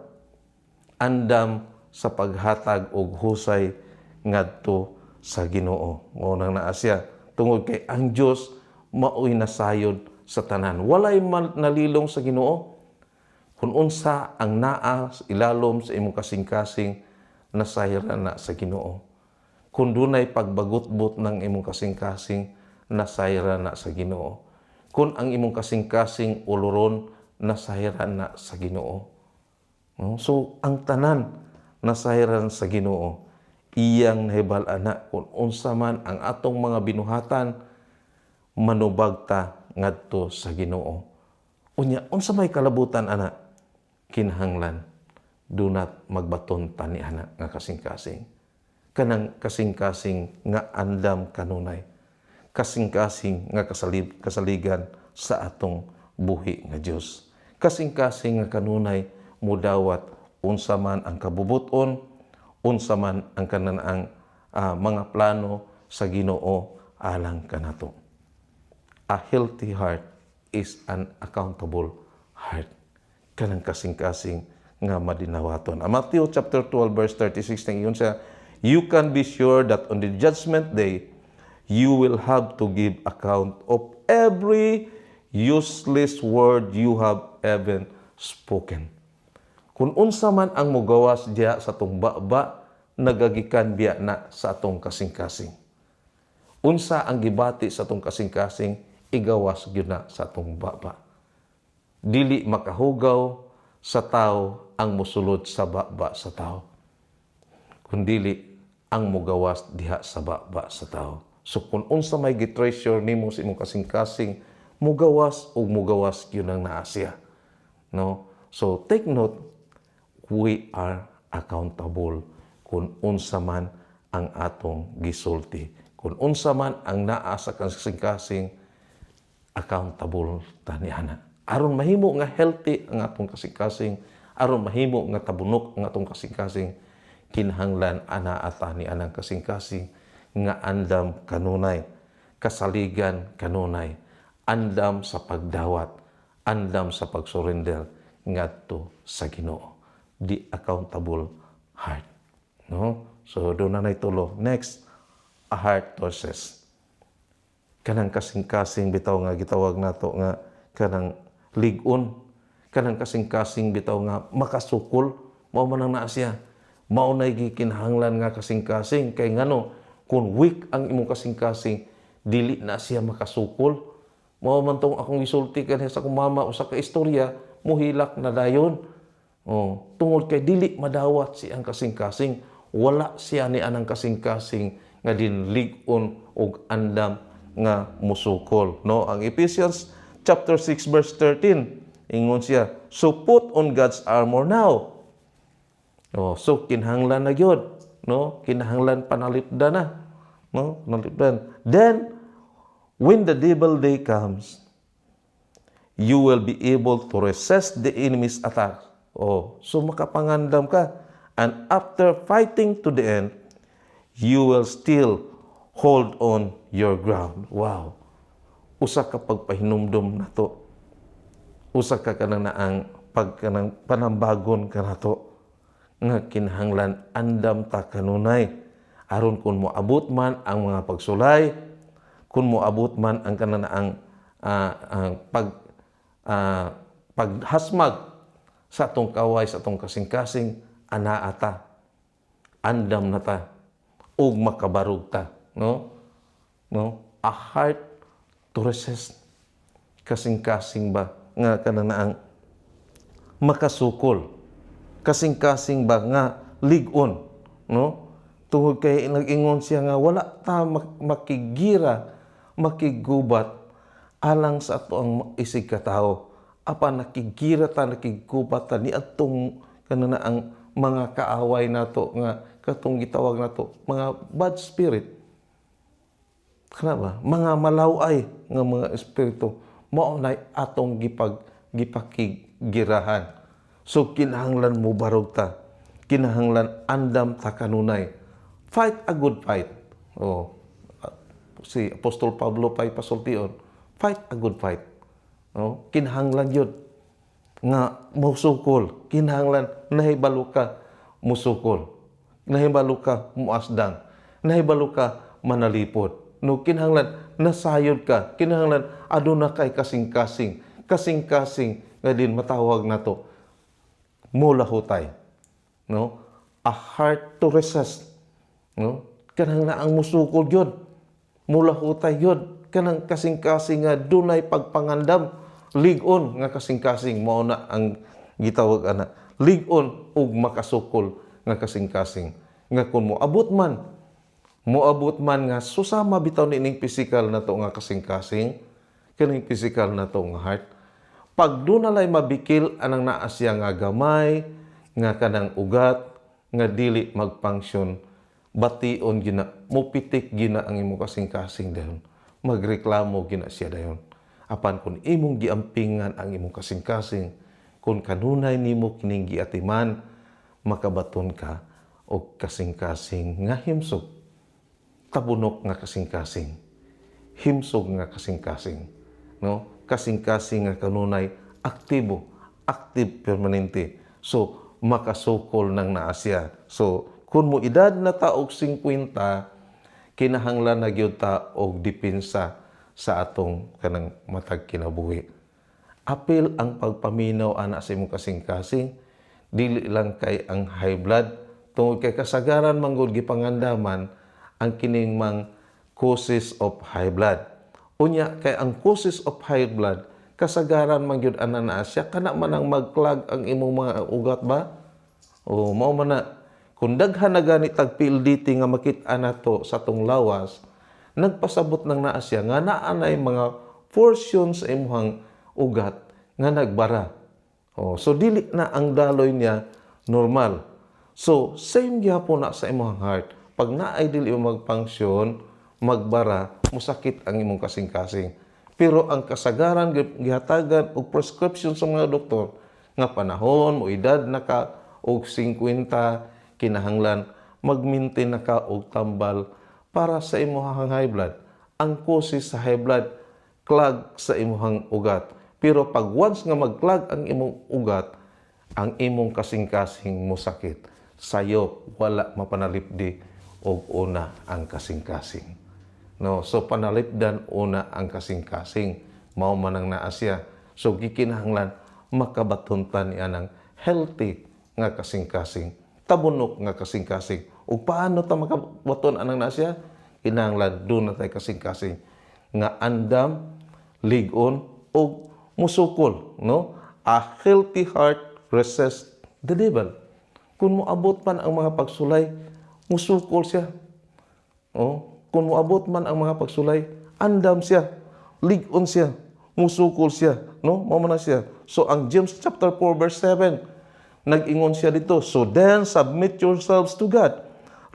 andam sa paghatag og husay ngadto sa Ginoo. Mao nang naa siya tungod kay ang Dios maoy nasayod sa tanan. Walay nalilong sa Ginoo. Kung unsa ang naa sa ilalom sa imong kasing-kasing, nasayran na sa Ginoo. Kung dunay pagbagutbot ng imong kasing-kasing, nasayran na sa Ginoo. Kung ang imong kasing-kasing uloron, nasayran na sa Ginoo. No? So, ang tanan nasayran sa Ginoo. Iyang nahibal-an na kung unsa man ang atong mga binuhatan, manubag ta ngadto sa Ginoo. Unya, unsa may kalabutan ana? Kinahanglan do not magbaton ta ni ana nga kasing-kasing. Kanang kasing-kasing nga andam kanunay. Kasing-kasing nga kasaligan sa atong buhi nga Dios. Kasing-kasing nga kanunay mudawat unsa man ang kabubuton, unsa man ang kanang mga plano sa Ginoo alang kanato. A healthy heart is an accountable heart. Kanang kasing-kasing nga madinawaton. Ang Matthew chapter 12 verse 36 nang ingon siya, "You can be sure that on the judgment day, you will have to give account of every useless word you have ever spoken." Kung unsa man ang mugawas diya sa atong baba, nagagikan biya na sa atong kasing-kasing. Unsa ang gibati sa atong kasing-kasing, igawas gyud na sa atong baba. Dili makahugaw sa tao ang musulod sa baba sa tao, kundili ang mugawas diha sa baba sa tao. So kung unsa may gi-treasure nimo sa imong kasing-kasing, mugawas ug mugawas gyud ang naa siya. No? So take note, we are accountable kung unsa man ang atong gisulti. Kung unsa man ang naa sa kasing-kasing, accountable ta niana. Aron mahimo nga healthy ang atong kasing-kasing, aron mahimo nga tabunok ang atong kasing-kasing, kinahanglan ana ata ni anang kasing-kasing nga andam kanunay, kasaligan kanunay, andam sa pagdawat, andam sa pagsurrender ngadto sa Ginoo. The accountable heart. No? So doon na tulo. Next, a heart to assess. Kanang kasing-kasing bitaw nga gitawag nato nga kanang lig-on, kanang kasing-kasing bitaw nga makasukol, mao man ang naa siya. Mao nay gikinahanglan nga kasing-kasing kay ngano, kung weak ang imong kasing-kasing, dili na siya makasukol. Mao man tong akong gisulti kanhi sa akong mama usa ka istorya, muhilak na dayon. Oh, tungod kay dili madawat siyang kasing-kasing, wala siya ni anang kasing-kasing nga dinlig-on og andam nga musukol, no? Ang Ephesians chapter 6 verse 13, ingon siya, "So put on God's armor now." Oh, so kinahanglan na gyud, no? Kinahanglan panalipdan na, no? Panalipdan. "Then when the devil day comes, you will be able to resist the enemy's attack." Oh, so makapangandam ka. "And after fighting to the end, you will still hold on your ground." Wow. Usa ka pagpahinumdum nato. Usa ka kanang naang pag kanang panambagon kanato nga kinahanglan andam ta kanunay aron kung moabot man ang mga pagsulay, Kung moabot man ang kanang ang paghasmag sa atong kaway sa atong kasing-kasing, anaa ta, andam na ta ug makabarog ta, no? A heart to resist, kasing-kasing ba nga kanang makasukol, kasing-kasing ba nga lig-on, no? Tungod kay nag-ingon siya nga wala ta makigira, makigubat alang sa ato ang isig katawo, apan nakigira ta, nakigubat ta ni atong kanana ang mga kaaway nato nga katong gitawag nato mga bad spirit, kana ba, mga malaway nga mga espiritu, mao nay atong gipakigirahan. So kinahanglan mo barog ta, kinahanglan andam ta kanunay. Fight a good fight. Oh, si Apostol Pablo pay pasultion, fight a good fight, no? Kinahanglan yun nga musukol, kinahanglan nahibalo ka musukol, nahibalo ka muasdang, nahibalo ka manalipod, no? Kinahanglan nasayod ka, kinahanglan aduna kay kasing-kasing, kasing-kasing nga din matawag nato mulahutay, no? A heart to resist, no? Kanang na ang musukol yun, mulahutay yun, kanang kasing-kasing nga dunay pagpangandam, lig-on nga kasing-kasing. Mao na ang gitawag ana, lig-on ug makasukol nga kasing-kasing nga kung moabot man nga susama bitaw nining physical na to nga kasing-kasing, kining physical na to nga heart, pag doon nalay mabikil anang naa siya nga gamay nga kanang ugat nga dili magfunction, bation gina, mupitik gina ang imong kasing-kasing dayon, magreklamo gina siya dayon. Apan kung imong giampingan ang imong kasing-kasing, kung kanunay nimo kining giatiman, makabaton ka og kasing-kasing nga himsog, tabunok nga kasing-kasing, himsog nga kasing-kasing, no? Kasing-kasing nga kanunay aktibo, active permanente. So makasukol nang naa siya. So kung mo edad na ta og 50, kinahanglan na gyud ta og depensa sa atong kanang matag kinabuhi. Apil ang pagpaminaw ana sa imong kasing-kasing, dili lang kay ang high blood, tungod kay kasagaran manggod gipangandaman ang kining mang causes of high blood. Unya kay ang causes of high blood, kasagaran man gyud ana naa siya, kana man ang mag-clog ang imong mga ugat ba? O mao man na kung daghan na gani tag PLDT nga makit-an nato sa atong lawas, nagpasabot nang naa siya nga naa nay mga portion sa imong ugat nga nagbara. Oh, so dili na ang daloy niya normal. So same gyapon na sa imong heart. Pag naay dili mo magfunction, magbara, musakit ang imong kasing-kasing. Pero ang kasagaran gihatagan og prescription sa mga doktor nga panahon mo edad na ka og 50, kinahanglan mag-maintain na ka og tambal para sa imong high blood. Ang causes sa high blood, clog sa imong ugat. Pero pag once nga mag-clog ang imong ugat, ang imong kasing-kasing musakit. Sayop wala mapanalipdi og una ang kasing-kasing. No, so panalipdan una ang kasing-kasing. Mao man ang naa siya. So gikinahanglan makabaton ta ni anang healthy nga kasing-kasing, tabunok nga kasing-kasing. Ug paano ta makabaton anang naa siya? Kinahanglan duna tay kasing-kasing nga andam, lig-on ug musukol, no? A healthy heart resist the devil. Kung moabot man ang mga pagsulay, musukol siya. Oh, kung moabot man ang mga pagsulay, andam siya, lig-on siya, musukol siya, no? Mao man na siya. So ang James chapter 4 verse 7, nag-ingon siya dito, "So then submit yourselves to God.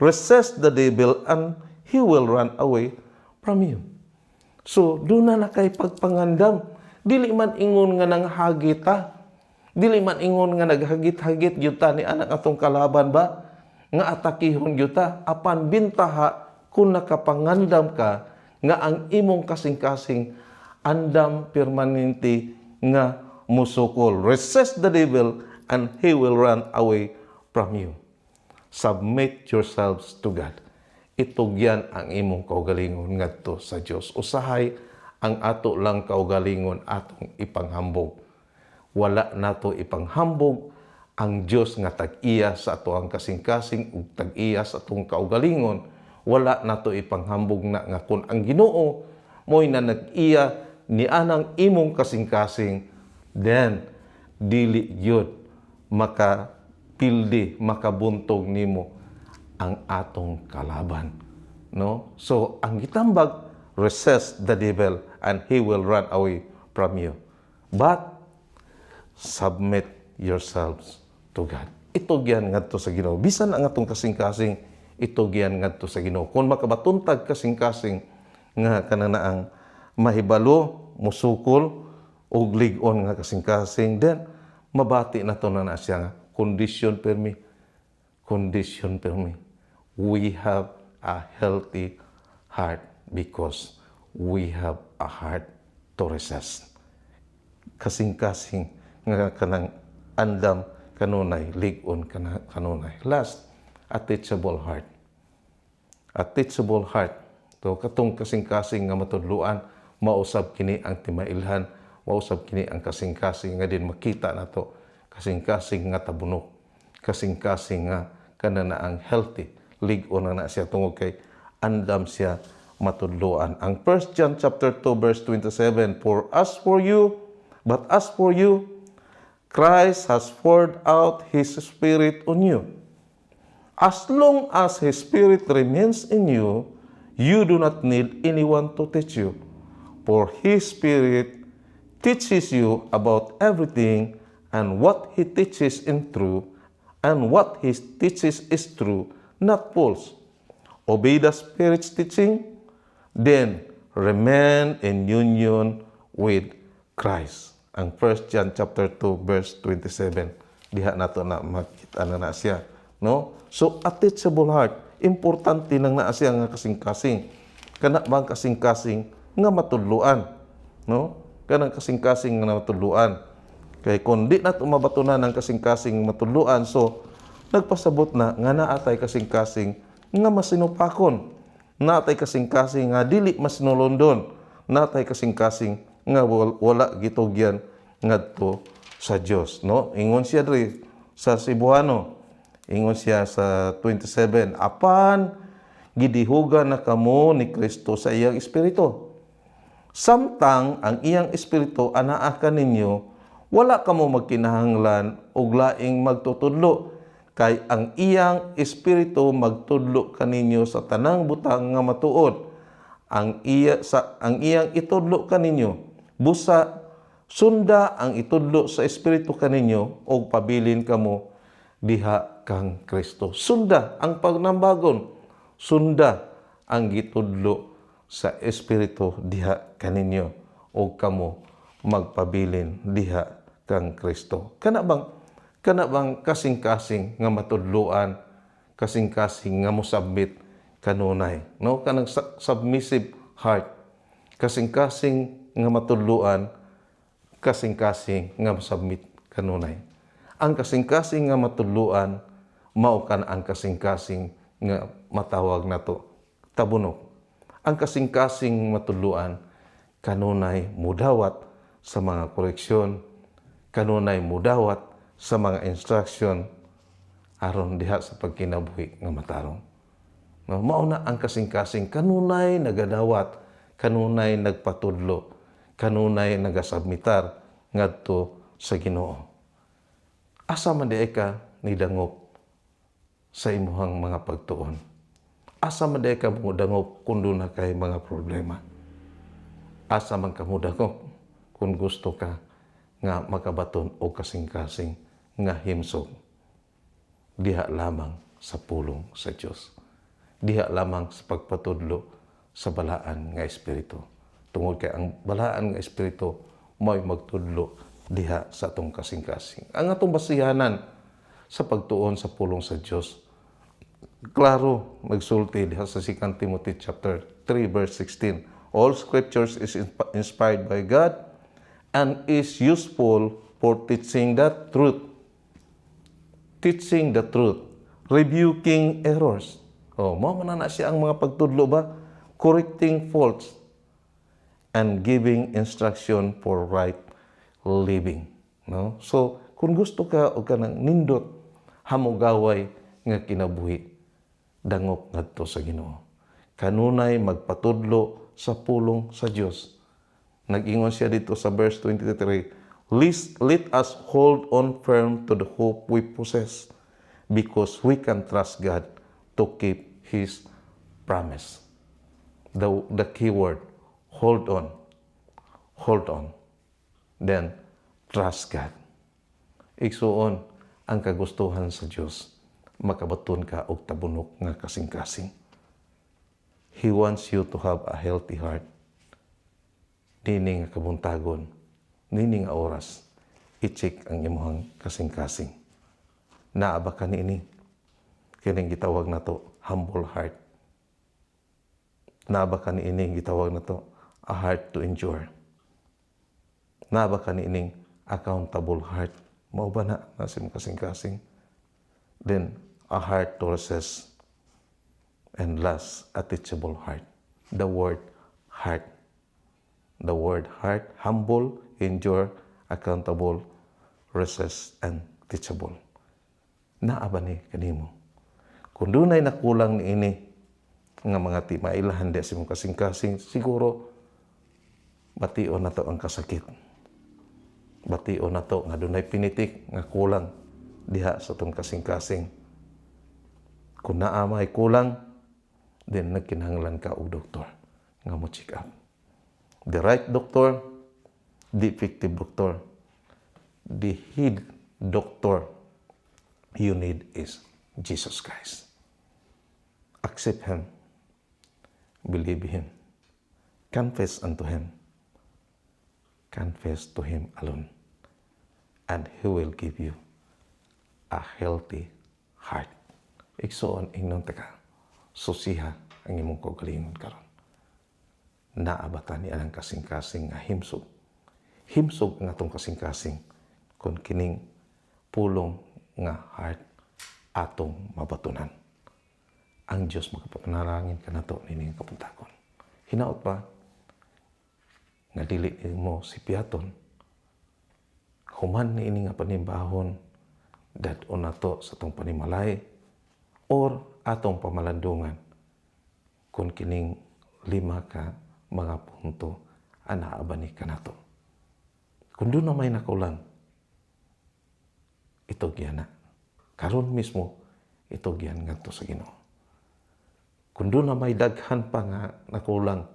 Resist the devil and he will run away from you." So duna na kay pagpangandam. Dili man ingon nga nanghagit ta. Dili man ingon nga naghagit-hagit gyud ta ni anak atong kalaban ba? Nga atakihon gyud ta, apan bintaha kung nakapangandam ka nga ang imong kasing-kasing andam permanente nga musukol. Resist the devil and he will run away from you. Submit yourselves to God. Itugyan ang imong kaugalingon ngadto sa Dios. Usahay ang ato lang kaugalingon atong ipanghambog. Wala nato ipanghambog ang Dios nga tag-iya sa ato ang kasing-kasing ug tag-iya sa atong kaugalingon. Wala nato ipanghambog na nga kun ang Ginoo mo'y na nag-iya ni anang imong kasing-kasing, then dili gyud makapildi, makabuntog nimo ang atong kalaban, no? So ang gitambag, resist the devil and he will run away from you, but submit yourselves to God. Itugyan ngadto sa Ginoo. Bisan ang atong kasing-kasing, itugyan ngadto sa Ginoo. Kung makabaton tag kasing-kasing nga kanang mahibalo, musukol ug lig-on nga kasing-kasing, then mabati na to na na siya nga kondisyon permi, condition permi. We have a healthy heart because we have a heart to resist. Kasing-kasing nga kanang andam kanunay, lig-on kana kanunay. Last, a teachable heart. A teachable heart. To katong kasing-kasing nga matudluan, mausab kini ang timailhan, mausab kini ang kasing-kasing nga din makita nato, kasing-kasing nga tabunok, kasing-kasing nga kana na ang healthy, lig-on na na siya tungod kay andam siya matudluan. Ang 1 John chapter 2 verse 27, "For as for you, but as for you, Christ has poured out His Spirit on you. As long as His Spirit remains in you, you do not need anyone to teach you. For His Spirit teaches you about everything, and what He teaches in true, and what He teaches is true, not false. Obey the Spirit's teaching, then remain in union with Christ." Ang 1 John chapter 2 verse 27. Diha nato na makita na na siya, no? So a teachable heart, importante nang naa siya nga kasing-kasing. Kana bang kasing-kasing nga matudluan, no? Kanang kasing-kasing nga matudluan. Kay kung di nato mabatunan ang kasing-kasing matudluan, so nagpasabot na nga naa tay kasing-kasing nga masinupakon. Naa tay kasing-kasing nga dili masinulondon. Naa tay kasing-kasing nga wala gitugyan ngadto sa Dios, no? Ingon siya diri sa Cebuano. Ingon siya sa 27, "Apan gidihugan na kamo ni Kristo sa iyang espiritu. Samtang ang iyang espiritu anaa kaninyo, wala kamo magkinahanglan og laing magtutudlo, kay ang iyang espiritu magtudlo kaninyo sa tanang butang nga matuod. Ang iyang itudlo kaninyo. Busa sunda ang itudlo sa espiritu kaninyo og pabilin kamo diha kang Kristo." Sunda ang pagnambagon. Sunda ang gitudlo sa espiritu diha kaninyo og kamo magpabilin diha kang Kristo. Kana bang kasing-kasing nga matudloan, kasing-kasing nga mosubmit kanunay, no? Kanang submissive heart. Kasing-kasing nga matudloan, kasing-kasing nga mosubmit kanunay. Ang kasing-kasing nga matudloan, mao kan ang kasing-kasing nga matawag nato tabunok. Ang kasing-kasing matudloan, kanunay mudawat sa mga koreksyon, kanunay mudawat sa mga instruction aron diha sa pagkinabuhi nga matarong. No, mao na ang kasing-kasing kanunay nagadawat, kanunay nagpatudlo, kanunay nagasubmitar ngadto sa Ginoo. Asa man diay ka nidangop sa imuhang mga pagtuon? Asa man diay ka mudangop kung duna kay mga problema? Asa man ka mudangop kung gusto ka nga makabaton og kasing-kasing nga himsog? Diha lamang sa pulong sa Dios. Diha lamang sa pagpatudlo sa Balaan nga Espiritu. Tungod kay ang Balaan nga Espiritu mo'y magtudlo diha sa atong kasing-kasing. Ang atong basihanan sa pagtuon sa pulong sa Dios, klaro nagsulti diha sa 2 Timothy chapter 3 verse 16. "All scriptures is inspired by God and is useful for teaching the truth. Teaching the truth, rebuking errors, Oh, mao man na siya ang mga pagtudlo ba? Correcting faults and giving instruction for right living. No? So, kung gusto ka og kanang nindot hamugaway nga kinabuhi, dangop ngadto sa Ginoo. Kanunay magpatudlo sa pulong sa Dios. Nag-ingon siya dito sa verse 23, "Let us hold on firm to the hope we possess because we can trust God to keep His promise." The key word, hold on. Hold on. Then, trust God. Igsuon, ang kagustuhan sa Dios, makabaton ka og tabunok nga kasing-kasing. He wants you to have a healthy heart. Nini nga kabuntagon, nini nga oras, i-check ang imong kasing-kasing. Naa ba ka niini? Kining gitawag nato humble heart. Naa ba ka niini gitawag nato a heart to endure? Naa ba ka niining accountable heart? Mao ba na nasa imong kasing-kasing? Then, a heart to resist. And last, a teachable heart. The word heart. The word heart, humble, endure, accountable, resist, and teachable. Naa ba ni kanimo? Kung dunay nakulang niini nga mga timailahan di sa imong kasing-kasing, siguro bation nato ang kasakit. Bation nato nga dunay pinitik nga kulang diha sa atong kasing-kasing. Kung naa may kulang, then nagkinahanglan ka og doktor nga mo check up. The right doctor, the effective doctor, the head doctor you need is Jesus Christ. Accept Him. Believe Him. Confess unto Him. Confess to Him alone. And He will give you a healthy heart. Igsoon, ingnon ta ka, susiha ang imong kaugalingon karon. Naa ba ta ni anang kasing-kasing nga himsog? Himsog ang atong kasing-kasing kung kining pulong nga heart atong mabatunan. Ang Diyos makapanalangin kanato nining kabuntagon. Hinaot pa nga dili mo sipiaton human ni ini nga panimbahon, dad-on nato sa atong panimalay or atong pamalandungan kung kining lima ka mga punto anaa ba ni kanato. Kung duna may nakulang, itugyan na. Karon mismo, itugyan ngadto sa Ginoo. Kung duna may daghan pa nga nakulang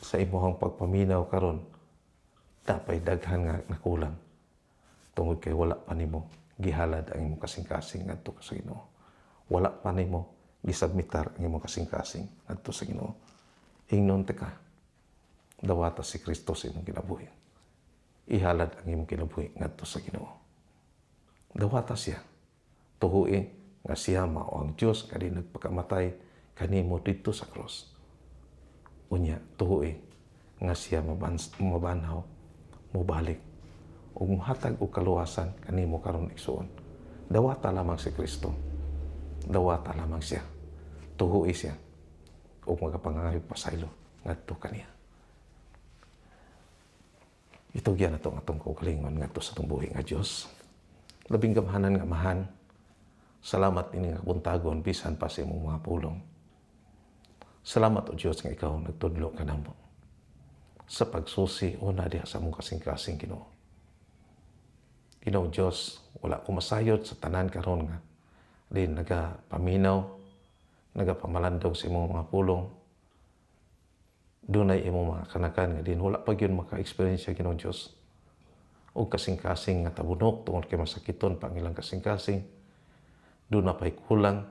sa imuhang pagpaminaw karon, napay daghan nga nakulang tungod kay wala pa nimo gihalad ang imong kasing-kasing ngadto sa Ginoo. Wala pa nimo gisubmitar ang imong kasing-kasing ngadto sa Ginoo. Ingnon ka, dawata si Kristo sa imong kinabuhi. Ihalad ang imong kinabuhi ngadto sa Ginoo. Dawata siya. Tuhui nga siya mao ang Dios nga di nagpakamatay kanimo didto sa cross. Unya, tuhui nga siya mabanhaw, mobalik ug mohatag og kaluwasan kanimo karon, igsuon. Dawata lamang si Kristo. Dawata lamang siya. Tuhui siya ug magapangayog pasaylo ngadto kaniya. Itugyan nato ang atong kaugalingon ngadto sa atong buhi nga Dios. Labing gamhanan nga Amahan, salamat ini nga buntagon bisan pa sa imong mga pulong. Salamat, o Dios, nga ikaw nagtudlo kanamo sa pagsusi una diha sa among kasing-kasing, Ginoo. Ginoo Dios, wala ko masayod sa tanan karon nga din nagapaminaw, nagapamalandong sa imong mga pulong. Dunay imong mga kanakan nga din wala pa gyud maka-experience, Ginoo Dios, og kasing-kasing nga tabunok tungod kay masakiton pa ang ilang kasing-kasing. Duna pa'y kulang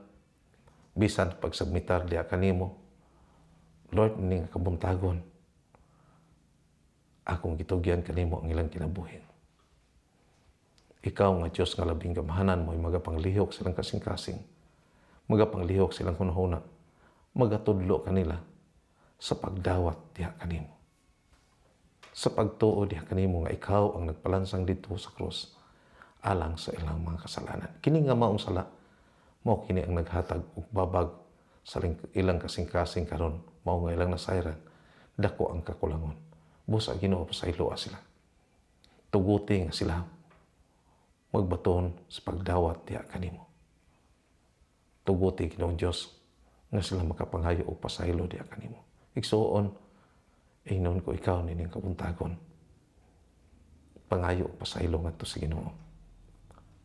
bisan pagsubmitar diha kanimo. Lord, ini nga kabuntagon, akong gitugyan kanimo ang ilang kinabuhi. Ikaw nga Dios nga labing gamhanan mo'y magapanglihok silang kasing-kasing, magapanglihok silang hunahuna, magatudlo kanila sa pagdawat diha kanimo, sa pagtuo diha kanimo nga ikaw ang nagpalansang didto sa krus alang sa ilang mga kasalanan. Kini nga maong sala, mao kini ang naghatag og babag. Sa ilang kasing-kasing karon mao nga ilang nasayran, dako ang kakulangon. Busa, Ginoo, pasayloa sila. Tuguti nga sila magbaton sa pagdawat diha kanimo. Tuguti, Ginoong Dios, nga sila makapangayo og pasaylo diha kanimo. Igsuon, ingnon ko ikaw nining kabuntagon. Pangayo og pasaylo ngadto sa Ginoo.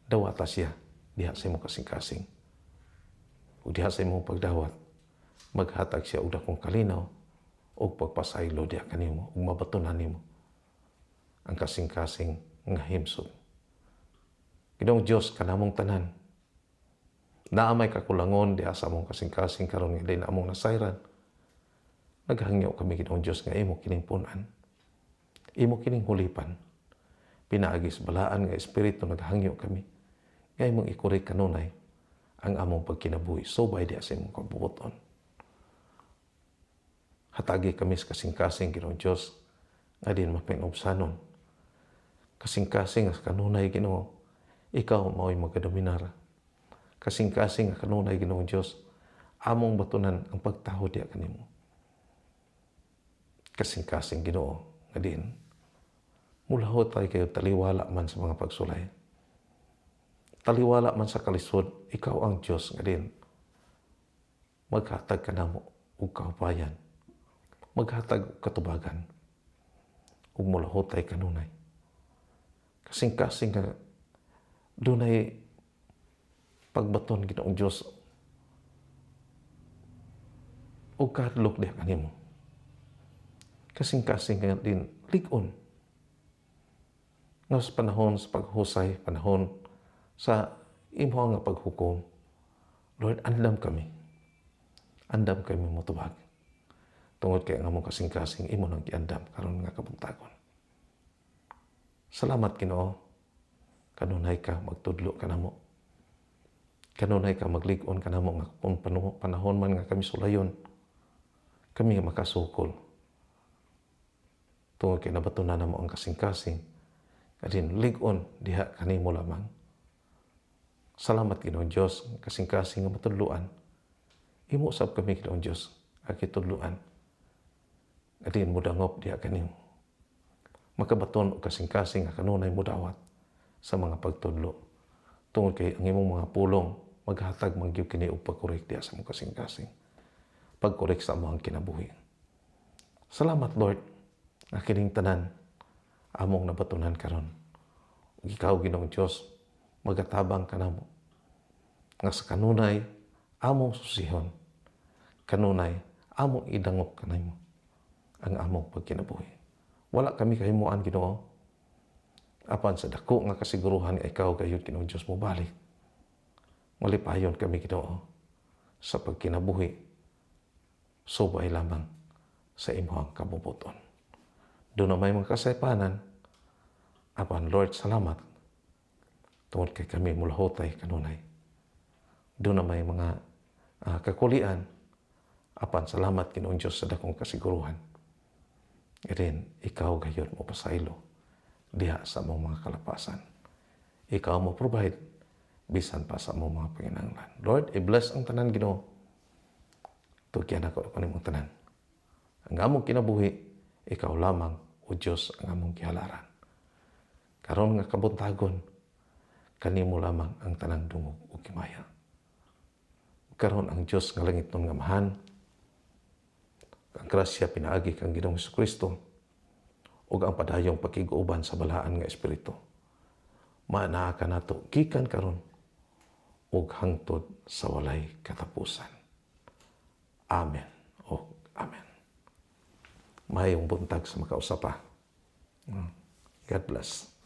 Dawata siya diha sa imong kasing-kasing. Ug diha sa imong pagdawat, maghatag siya og dakong kalinaw og pagpasaylo diha kanimo ug mabatunan nimo ang kasing-kasing nga himsog. Ginoong Dios, kanamong tanan, naa may kakulangon diha sa among kasing-kasing karon nga di na among nasayran. Naghangyo kami, Ginoong Dios, nga imo kining punan. Imo kining hulipan. Pinaagi sa Balaan nga Espiritu, naghangyo kami nga imong i-correct kanunay ang among pagkinabuhi subay diha sa imong kabubuton. Hatagi kami sa kasing-kasing, Ginoong Dios, nga din mapinubsanon. Kasing-kasing nga kanunay, Ginoo, ikaw mao'y magadominar. Kasing-kasing nga kanunay, Ginoong Dios, among batunan ang pagtahod diha kanimo. Kasing-kasing, Ginoo, nga din mulahutay kayo taliwala man sa mga pagsulay. Taliwala man sa kalisod, ikaw ang Dios nga din maghatag kanamo og kahupayan. Maghatag og katubagan. Ug mulahutay kanunay. Kasing-kasing nga dunay pagbaton, Ginoong Dios, og kahadlok diha kanimo. Kasing-kasing nga din lig-on nga sa panahon sa paghusay, panahon sa imo nga paghukom, Lord, andam kami. Andam kami motubag. Tungod kay ang among kasing-kasing imo nang giandam karon nga kabuntagon. Salamat, Ginoo. Kanunay ka magtudlo kanamo. Kanunay ka maglig-on kanamo nga kung panahon man nga kami sulayon, kami makasukol. Tungod kay nabatunan namo ang kasing-kasing, adin lig-on diha kanimo lamang. Salamat, Ginoong Dios, kasing-kasing nga matudloan. Imo sab kami, Ginoong Dios, ang gitudloan. Adin mo dangop diha kanimo. Makabaton og kasing-kasing nga kanunay mo dawat sa mga pagtudlo. Tungod kay ang imong mga pulong maghatag man gyud kini og pag-correct diha sa imong kasing-kasing. Pag-correct sa among kinabuhi. Salamat, Lord, nga kining tanan among nabatunan karon. Ug ikaw, Ginoong Dios, magatabang kanamo. Nga sa kanunay among susihon. Kanunay among idangop kanimo ang among pagkinabuhi. Wala kami kahimuan, Ginoo. Apan sa dako nga kasiguruhan nga ikaw gayud, Ginoong Dios, mo balik. Malipayon kami, Ginoo, sa pagkinabuhi subay lamang sa imong kabubuton. Duna may mga kasaypanan, apan Lord, salamat tungod kay kami mulahutay kanunay. Duna may mga kakulian, apan salamat, Ginoong Dios, sa dakong kasiguruhan. Irin, ikaw gayud mo pasaylo diha sa among mga kalapasan. Ikaw mo provide bisan pa sa among mga panginahanglan. Lord, i-bless ang tanan, Ginoo. Tugyan ako kanimong tanan. Ang among kinabuhi, ikaw lamang, O Diyos, ang among gihalaran. Karon nga kabuntagon, kanimo lamang ang tanang dungog ug himaya. Karon ang Diyos nga langitnon nga Amahan, ang grasya pinaagi kang Ginoong Kristo ug ang padayong pakig-uban sa Balaan nga Espiritu maanaa kanato gikan karon ug hangtod sa walay katapusan. Amen o amen. Maayong buntag sa makausa pa. God bless.